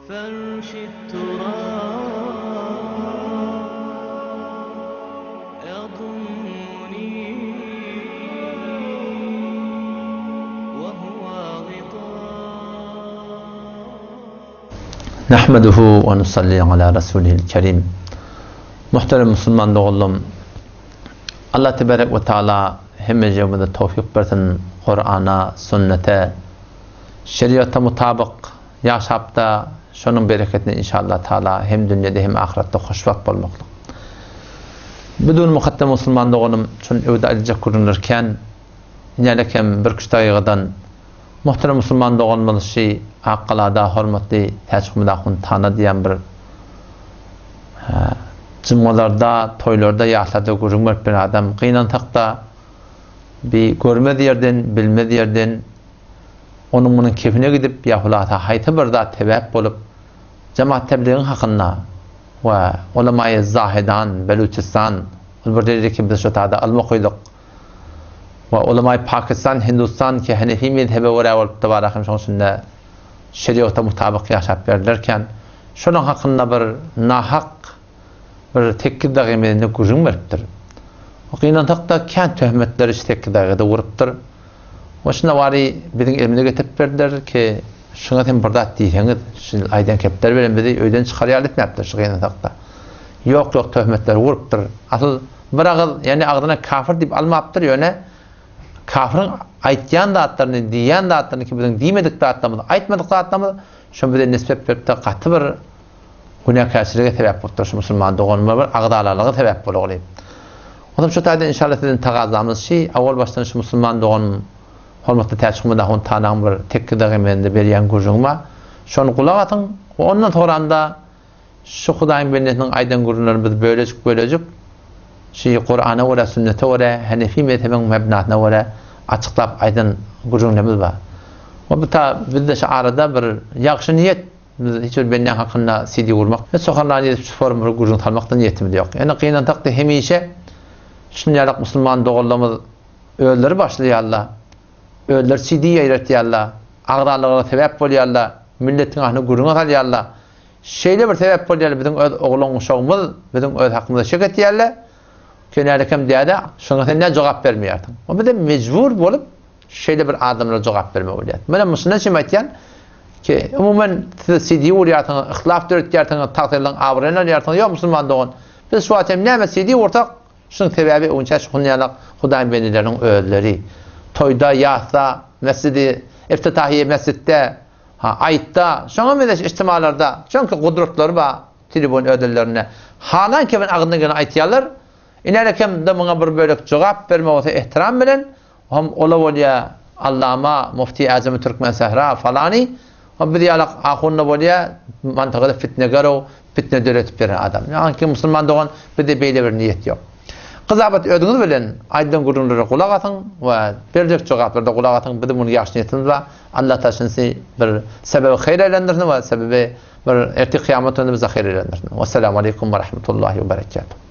فرش التراب يضمني وهو غطاء Nahmeduhu we nusalli ala rasulihil kerim. Muhterem musulman doganlarym, Allah tebarek we taala hemmejigimize towfyk bersin Kurana, sünnete, şeriata mutabyk ýaşapda şonuň bereketine inşallah taala hem dünýede hem ahyretde hoşwagt bolmaklyk. Bidun mukaddem musulman doganym, şun öwde aýdyljak gürrüňler kän. Inälek hem birküç dagygadan Muhterem musulman doganymyz şi Akgalada hormatly Täçhumyt ahun Tana diýen bir jumgalarda, toýlarda, ýaslarda gürrüň berip bir adam. Gynansakda bi görmez ýerden, bilmez ýerden onuň munuň kefine gidip ýa hulasa haýsy bir zat sebäp bolup Jemaat Tebligiň hakynda we Ulamaýy Zahedan, Beluçistan, ol bir derejeki biz şo tada ylmy okaýdyk. We ulamaý Pakistan, Hindustan ki Hanefi mezhebe görä bolupdy bar ahim şoň içinde şeriata mutabyk ýaşap berdilerken şolaň hakynda bir nahak bir tekiz dagy mezinde gürrüň beripdir. Gynansakda kän töhmetleri şu tekiz dagyda urupdyr. We şunda bary biziň elimize getirip berdiler ki şuňa sen bir zat diýseňiz şu aýdan kepler bilen bizi öýden çykar ýaly etmäpdir şu gynansakda. Ýok ýok töhmetleri urupdyr. Asyl Bir agyz, ýagny agzyna kafir diýip almapdyr, ýöne kafiriň aýtýan zatlaryny, diýýän zatlaryny ki biziň diýmedik zatlarymyz, aýtmadyk zatlarymyz, şony bize nisbet beripdir, gaty bir günäkärçilige sebäp bolupdyr şu musulman doganymyza bir agzalalyga sebäp bolugly. Onsoň şu taýdan inşallah sizden tagazamyz şi, awal başdan şu musulman doganym hormatly Täçhumyt ahun Tanaň bir tekge dagy mende berýän gürrüňi bar. Şony gulak asyň we ondan soramda Şu Hudaýyň bendesiniň aýdan gürrüňlerini biz bölejik-bölejik şu Kurana görä, sünnete görä, Henefi mezhebiň mebnasyna görä açyklap aýdan gürrüňlerimiz bar. We bu ta bizde şu arada bir ýagşy niýet, biz hiç bir bendäň hakynda CD gurmak, hiç sohanlary edip şu forum bir gürrüň salmak-da niýetimiz ýok. Ýöne gynansak-da hemişe şuny ýalak musulman doganlarymyz özleri başlaýarlar, özleri CD ýaýratýarlar, agzalalyga sebäp bolýarlar, milletiň ahyny gürrüňe salýarlar. Şeýle bir sebäp bolýar biziň öz oglan-uşagymyz biziň öz hakymyzda şek etýärler. Kenälekem däde, şoňa sen näme jogap bermeýärsiň? O bizem mejbur bolup şeýle bir adamlara jogap bermeli bolýar. Menem şundan üçin aýtýan ki, umuman siz CD urýarsyňyz, yhtilaf döretýärsiňiz, tagsyrylaryň abraýyny alýarsyňyz. Ýok musulman dogan, biz şu wagt hem näme CD ursak, şunuň sebäbi öňçä şu hunýalak Hudaýyň bendeleriniň özleri. Toýda, ýasda, mesjidi, iftitahiýe mesjitde, Ha, aýtda, şoňa mezeş ijtimalarda, çünki gudratlary bar, tribun öz ellerinde. Halan kebin agzyndan geleni aýtýarlar. Inerekem-de muňa bir bölek jogap berme bolsa ehtiram bilen, hom ola bolýa Allama, Mufti Äzemi Türkmensähra, falany, hom biz ýalak ahun-da bolýa, mantygy-da fitnegerow, pitne döretip ýören adam. Ýaňky musulman dogan bizde beýle bir niýet ýok. Gyzabat özüňiz bilen aýdylan gürrüňlere gulak asyň we berjek jogaplarda gulak asyň biziň muny ýagşy niýetimiz bar. Allah Taala şunsy bir sebebi haýyr eýlendirsin we sebebi bir ertir kyýamat gününde bize haýyr eýlendirsin. Wessalamu aleýkum we rahmetullahi we berekatuh.